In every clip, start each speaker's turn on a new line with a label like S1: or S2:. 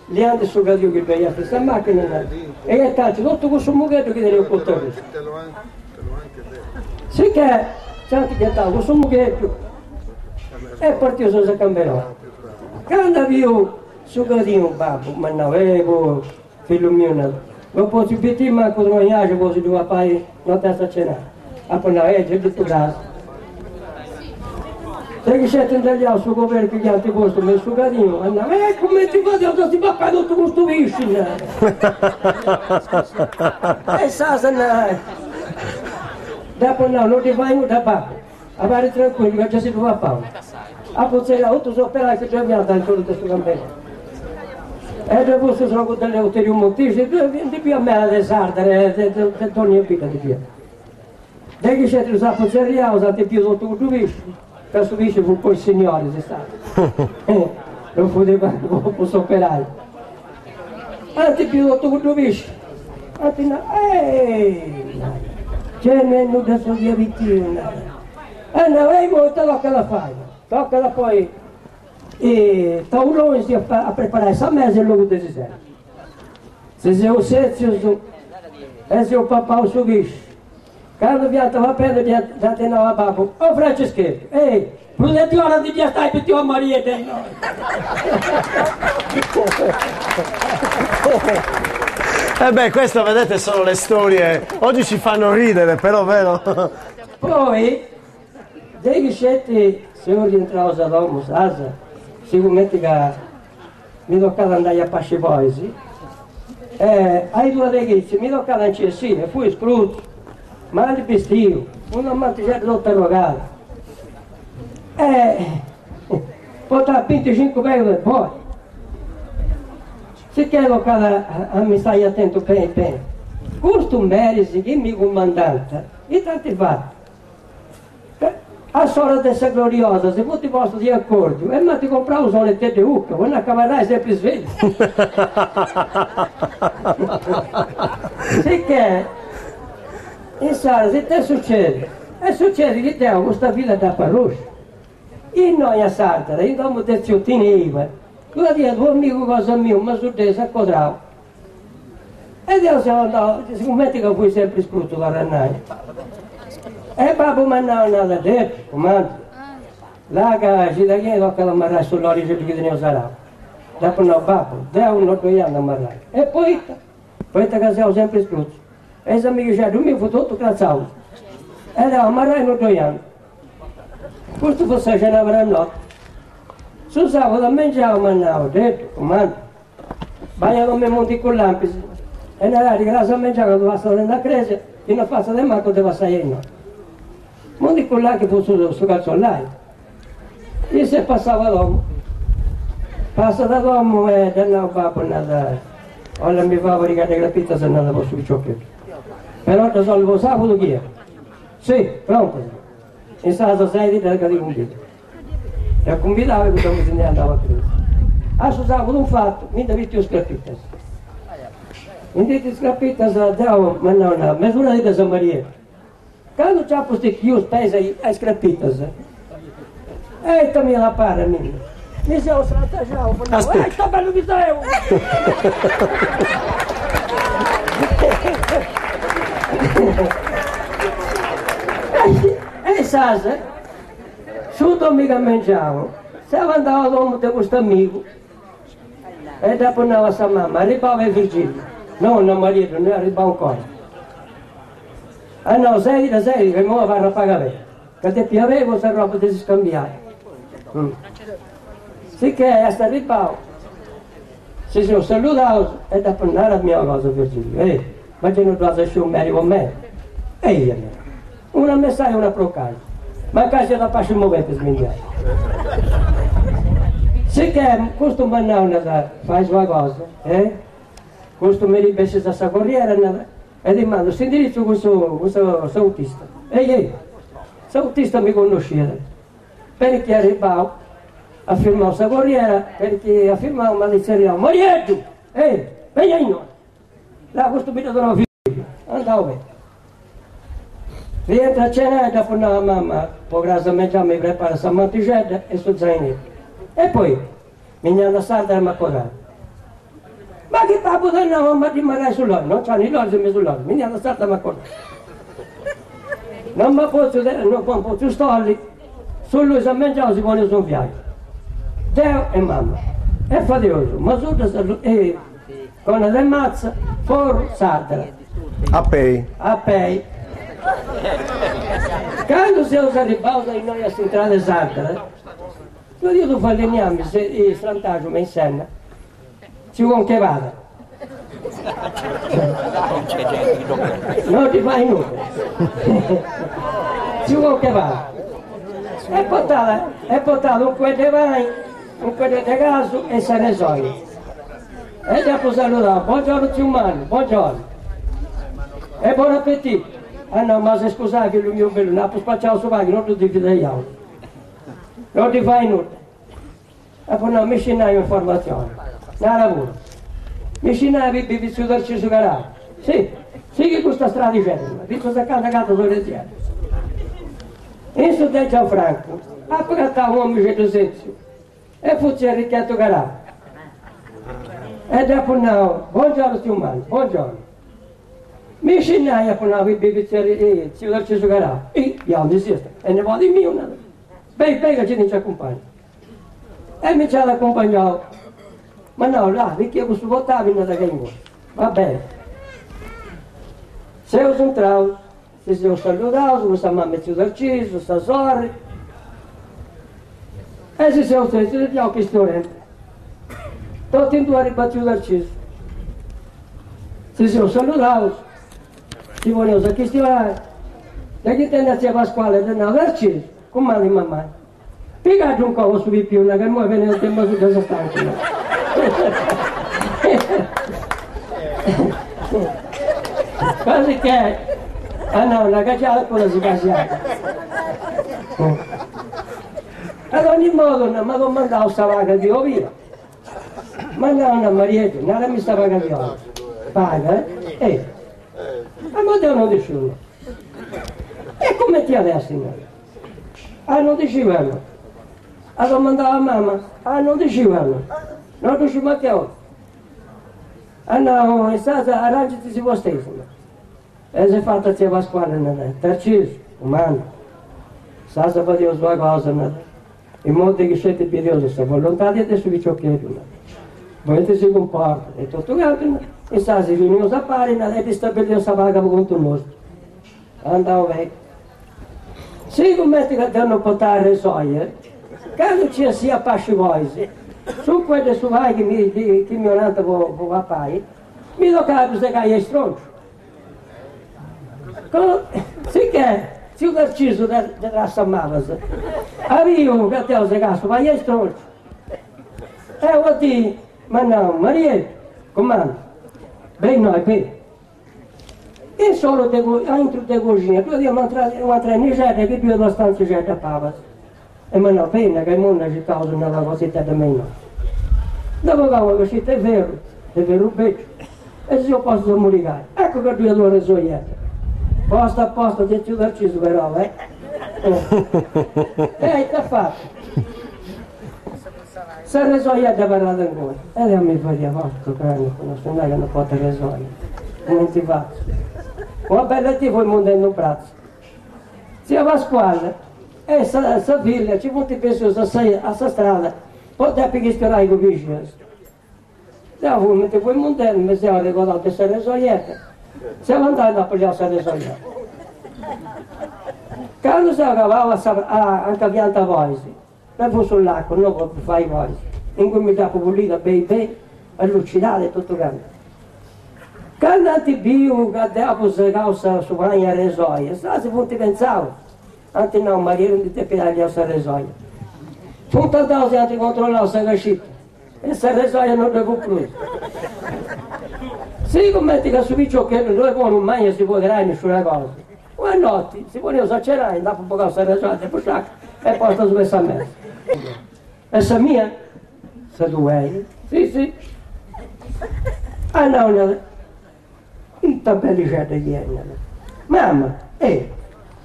S1: Liande su cadiu chi ddoi iat in sa machina e ghetànt totu cussu mugheddu chi teniat Porto Rico. Sicchè nc'ant ghetau cussu mugheddu e partius a Camberò. Candu at biu su cadiu babbu m'at nau, eh boh, fillu miu, nat, non potzu bitiri mancu troiaxu po si ddu papai notesta cenai. Apu nau, eh, gei bitu cras. Dexiseti nd'at liau su coberchiu chi ant postu me in su cadiu, at nau, eh, cumenti fadeus a si papai totu custu pisci, nat. E sas, nat, dd'apu nau, no ddi fait nudda babbu, abarri trancuillu ca gei si ddu papaus. Apu tzerriau totus is operaius chi ddoi fiant ainturu de su camberoni. E ddoi fut su srogu de Eleuteriu Montixi, ndi fiat meda de Sardara e de dònnia bidda ndi fiat. Dexiseti ddus apu tzerriaus, ant biu totu cuddu pisci, ca su pisci fut po is signoris insaras, non fut po s'operaiu. Ant biu totu cuddu pisci, ant nau, Ehi, gei no est nudda su chi ia bitiu, narat. Ant nau, e imoi ita tocat a fai? Tocat a ponni taulonis a preparai sa mesa in logu de si setzi. Si seus sètzius e s'eus papau su pisci. Candu fiant papendi dd'ant nau a babbu, O Francischeddu, ei, prus de diora ndi dd'iast ai bitiu a Mariedda innoi.
S2: E beh, questo vedete sono le storie, oggi ci fanno ridere, però vero?
S1: Poi, dexiseti seus rientraus a domu, sas, sigumenti ca Mi tocat andai a pasci bois e a is duas de chitzi mi tocat a nci essiri e fui scrutzu, mali bistiu, una mantixedda totu arrogada e portà binticincu pegus de boi. Sicchè tocat a mi stai atentu beni beni. Custus meris chi mi cumandant, ita ant fatu? A s'ora de sa gloriosa si funt postus di acordiu e m'ant comprau u' soneteddu 'e 'ucca po no acabarrai sempri svellu. Sicchè, insaras ita est sucediu? Est sucediu chi deu custa filla dd'apu arrosciu. Innoi a Sardara, in domu de tziu Tini Iva, ddoi fiat u' amigu cosa miu, Masuddei s'acodrau. E deu seu andau, sigumenti ca fui sempri scrutzu torru a nai, e babbu m'at nau, nada depiu, cumandu, là ca cida chi 'enit tocat a marrai su lorixeddu chi teneus arau. Dd'apu nau, babbu, deu no ddoi andu a marrai. E poita? Poita ca seu sempri scrutzu. E is amighixeddus mius funt totus cratzaus. E deu a marrai no ddoi andu. Custu fut sa cenabara a noti. Su sabudu a mengianu m'at nau, Deddu, cumandu, Bai a domu 'e Monticu Lampis e naradi cras a mengianu candu passat de a cresia chi no fatzat de mancu de passai a innoi. Monticu Lampis fut su su calzolaiu. Issu est passau a domu. Passat a domu e dd'at nau babbu, nat, 'Ollu a mi fai una parighedda 'e crapitas nat po su piciocheddu. Però ddas 'ollu po sabudu chi 'enit. Si, prontas. Insaras sei ddas ca ti cumbidu. Dd'at cumbidau e cuddu omi si nd'est andau a cresia. A su sabudu infatu mi nd'at bitiu is crapitas. Mi ndi bitiu is crapitas deu m'at nau nau, mesuradiddas a Marieddu. Candu nci apu stichiu is peis a is crapitas, e ita m'iat a parri a mimi, mi seu strantaxau, apu nau, eh ita bellu chi seu! E insaras Su domigu a mengianu seu andau a domu de custu amigu e dd'apu nau a sa mama, arribau est Virgiliu? No, no Marieddu, no est arribau ancora. At nau, sedi, sedi, ca imoi abarrat paga meda, ca depia bei po s'arroba de si scambiai. Sicchè est arribau, si seus saludaus e dd'apu nau, narami una cosa Virgiliu, ehi, ma gei no ddu as sciu meri po mei? Eia, nau. Una messaia e una procaia. Mancai siat a pasci moventis mi ndi andu. Sicchè custu m'at nau, nat, fais una cosa, eh? Custu merì bessis a sa corriera, nat, e ti mandu s'indiritzu cun su cun s'autista. Ei ei, s'autista mi connosciat. Beni chi arribau, at firmau sa corriera, beni chi at firmau m'at itzerriau, Marieddu! Ei, beni a innoi! Là custu mi ddu donau Virgiliu, andau beni. Rientru a cenai e dd'apu nau a mama, po cras a mengianu mi preparat sa mantixedda e su zaineddu. E poita? Mi ndi andu a Sardara a m'accodai. Ma chi babbu t'at nau a m'addimandai su lori, non nc'at ni loris ne su lori, mi ndi andu a Sardara a m'accodai. Non m'at potziu non m'at potziu stolli, su lunis a mengianu si poneus in viaggiu, deu e mama, e fadeus Masuddas e Cona de Matza, Forru, Sardara.
S2: A pei.
S1: A pei. Candu seus arribbaus a innoi a s'intrada de Sardara, Ddu iat su fallignami istrantaxu me in s'enna, tziu Conchevada. No ddi fait nudda. Tziu Conchevada. E portat e portat unu cueddu 'e pani, unu cueddu de casu e sa resoja. E dd'apu saludau, Buongiorno tziu Mannu, buongiorno. E buon appetito. Ah no, m'as a iscusai fillu miu bellu, nd'apu spaciau su pani, no ddu divideiaus. No ddi fait nudda. Apu nau, mi scis nai un'informatzioni. Nara puru. Mi scis nai aubi bivit tziu Tarcisu Garau? Si, sighi custa stradixedda, fintzas a candu agatas su resieddu. In su de Gianfrancu apu agatau un'omixeddu setziu e fut tziu Enrichettu Garau. E dd'apu nau, Buongiorno tziu Mannu, buongiorno. Mi scis nai apu nau aubi bivit tziu Tarcisu Garau. Ih, biau ndi siast, est nebodi miu, narat. Bei, bei ca gei ti nci acumpangiu. E mi nci at acumpangiau. M'at nau, là, pichia cussu portali narat ca inguni. Va bene. Seus intraus, si seus saludaus cun sa mama 'e tziu Tarcisu, sa sorri, e si seus setzius e fiaus chistionendi. Totu in d'una arribat tziu Tarcisu. Si seus saludaus, si poneus a chistionai, de chi intendit a tzia Pasquale dd'at nau, Tarcisu, cumandit mamai, pigaddu in coa su pipiu, na ca imoi beneus de Masuddas stancus. Quasi che, at nau, na ca giai ancora si pasiat. Ad ogni modo m'at domandau sa paga chi 'olia. M'at nau na Marieddu, narami sa paga chi 'olis. Paga, eh? Eh. Ma deu non ddu sciu. E cumenti at essi nau? Ah non ddu sciu no. At domandau a mama, ah non ddu sciu no. Non ddu sciu mancu 'eu. At nau, insaras arrangit-si vostei. E s'est fata tzia Pasquale narat, Tarcisu, cumanda, insaras fadeus una cosa, narat, in modu chi sceti bideus sa volontadi de su piciocheddu, narat, cumenti si cumportat e totu cantu, narat, insaras si riunius a pari, narat, e ddi stabilieus sa paga po contu nostu. Andau beni. Sigumenti ca deu no portà arresoja, candu nci 'essia a pasci bois, su cueddu 'e su pani chi mi chi mi 'onant po po papai, mi tocat a ddu segai a istronciu. Sicchè tziu Tarcisu de trassas malas at biu ca deu segà su pani a istronciu e una dì m'at nau, Marieddu, cumanda, beni innoi, beni. In s'oru de aintru de coxina ddoi fiat una trenixedda chi ddu iat una stantzixedda a palas e m'at nau, beni ca imoi nd'acicaus una cositedda me innoi. Nd'at bogau una cascita 'e ferru, de ferru beciu, e si seus postus a murigai. Eccu ca ddu iat una resoiedda. Posta posta de tziu Tarcisu però, eh. E ita at fatu? Sa resoiedda abarrat inguni. E deu mi fadia, porcu cani, no si nai ca no portu resoia. Cumenti fatzu? Una bella dì fui mundendu in pratza. Tzia Pasquale e sa sa filla nci funt bessius a sa a sa strada po depi chistionai cun bixinus. Deu fui mentri fui mundendu mi seu arregodau de sa resoiedda, seu andau e nd'apu liau sa resoiedda. Candu seu acabau a sa a anca fiant bois, Dda fut su laccu, no po fai bois, ingui mi dd'apu pulida beni beni, allucidada e totu cantu. Candu ant biu ca deu apu segau su pani a resoia, sa si funt pentzaus, ant nau Marieddu ndi depit ai liau sa resoia. Funt andaus e ant controllau sa cascita e sa resoia no ddoi fut prus. Sigumenti ca su piciocheddu no est bonu mai a si poderai nisciuna cosa, Una noti si poneus a cenai, nd'apu bogau sa resoia de busciaca e posta asuba 'e sa mesa. Est sa mia? Sa tua est? Si, si. At nau nat, ita bellixedda chi est, nat. Mama, eh.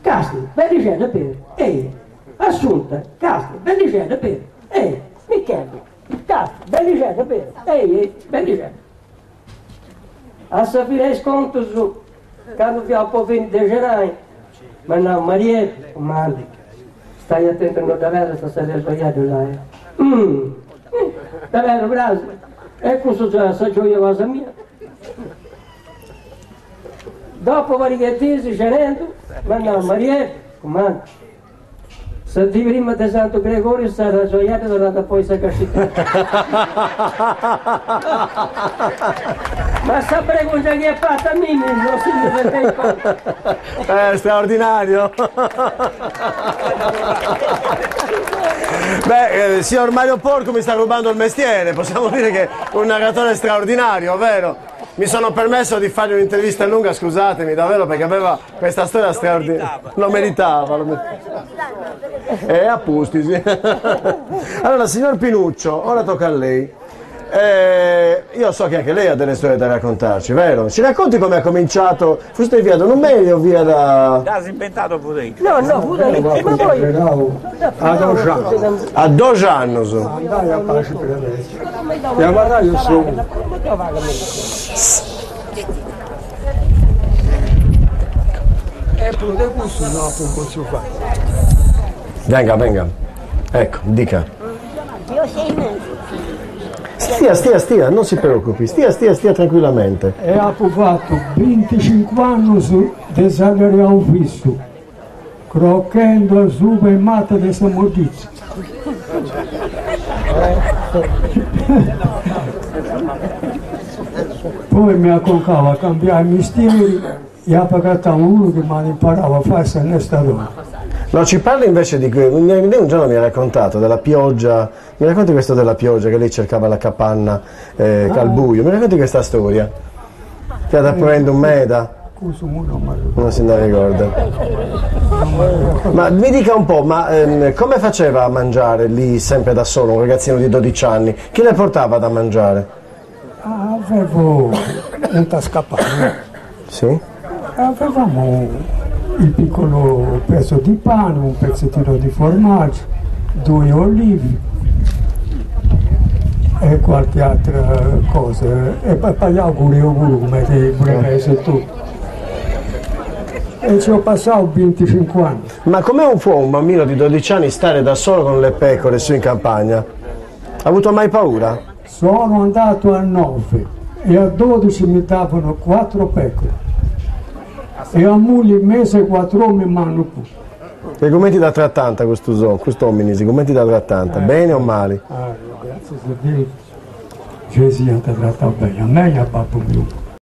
S1: Casti, bellixedda puru, eh. Assunta, casti, bellixedda puru, eh. Micheli. Cazzu, bellixedda, beru, ei, ei, bellixedda. A sa fini 'e is contus, candu fiaus po fini de cenai, m'at nau, Marieddu, cumandi, stai atentu a no dda perdast sa rasoiedda là, eh. Daveru, Brasi, e cussu sa gioia cosa mia. Dopo pariga 'e dis, cenendu, m'at nau, Marieddu, cumandi, Sa dì prima de Santu Gregoriu sa rasoiedda torrat a ponni sa cascitedda. Ma sa bregungia chi at fatu a mimi no si ndi fendeit contu.
S2: Eh, straordinario! Beh, eh, signor Mario Porcu mi sta rubando il mestiere, possiamo dire che è un narratore straordinario, vero? Mi sono permesso di fare un'intervista lunga, scusatemi davvero, perché aveva questa storia straordinaria. Lo meritava. Lo meritava. E a pustis. Allora, signor Pinuccio, ora tocca a lei. Eh, io so che anche lei ha delle storie da raccontarci, vero? Ci racconti come ha cominciato? Fustei fiat unu meri o fiat...
S3: Dd'as imbentadu puru
S1: No, no, puru ma poi...
S4: A doxi annus.
S2: A doxi annus.
S4: Andai a pasci brebis. E abarrai a solu. E prus de cussu no apu potziu fai.
S2: Venga, venga. Ecco, dica. Stia, stia, stia, non si preoccupi, stia, stia, stia tranquillamente.
S4: E apu fatu binticincu annus de salariau fissu, crochendu asuba 'e mata de sa modditza. Poi m'est aconcau a cambiai mistieri e apu agatau unu chi m'at imparau a fai s'innestadori.
S2: No, ci parli invece di lei un giorno mi ha raccontato della pioggia, mi racconti questo della pioggia che lei cercava la capanna eh, al buio, mi racconti questa storia? Fiat proendu meda?
S4: Cussu non m'arregordu.
S2: Non si nd'arregordat. Ma mi dica un po', ma ehm, come faceva a mangiare lì sempre da solo, un ragazzino di 12 anni? Chi le portava da mangiare?
S4: Avevo un tascapane.
S2: Sì?
S4: Avevamo il piccolo pezzo di pane, un pezzettino di formaggio, due olive e qualche altra cosa. E poi gli auguri pure come ti brebis e tutto. E ci ho passato 25 anni.
S2: Ma come può un bambino di 12 anni stare da solo con le pecore su in campagna? Ha avuto mai paura?
S4: Sono andato a 9 e a 12 mi davano 4 pecore. E a moglie mese 4 uomini m'hanno pure.
S2: E cumenti dda trattant custus cust'ominis, cumenti dda trattant, beni o mali?
S4: Ah, grazie a Dio, gei si iant tratau beni, a mei e a babbu miu.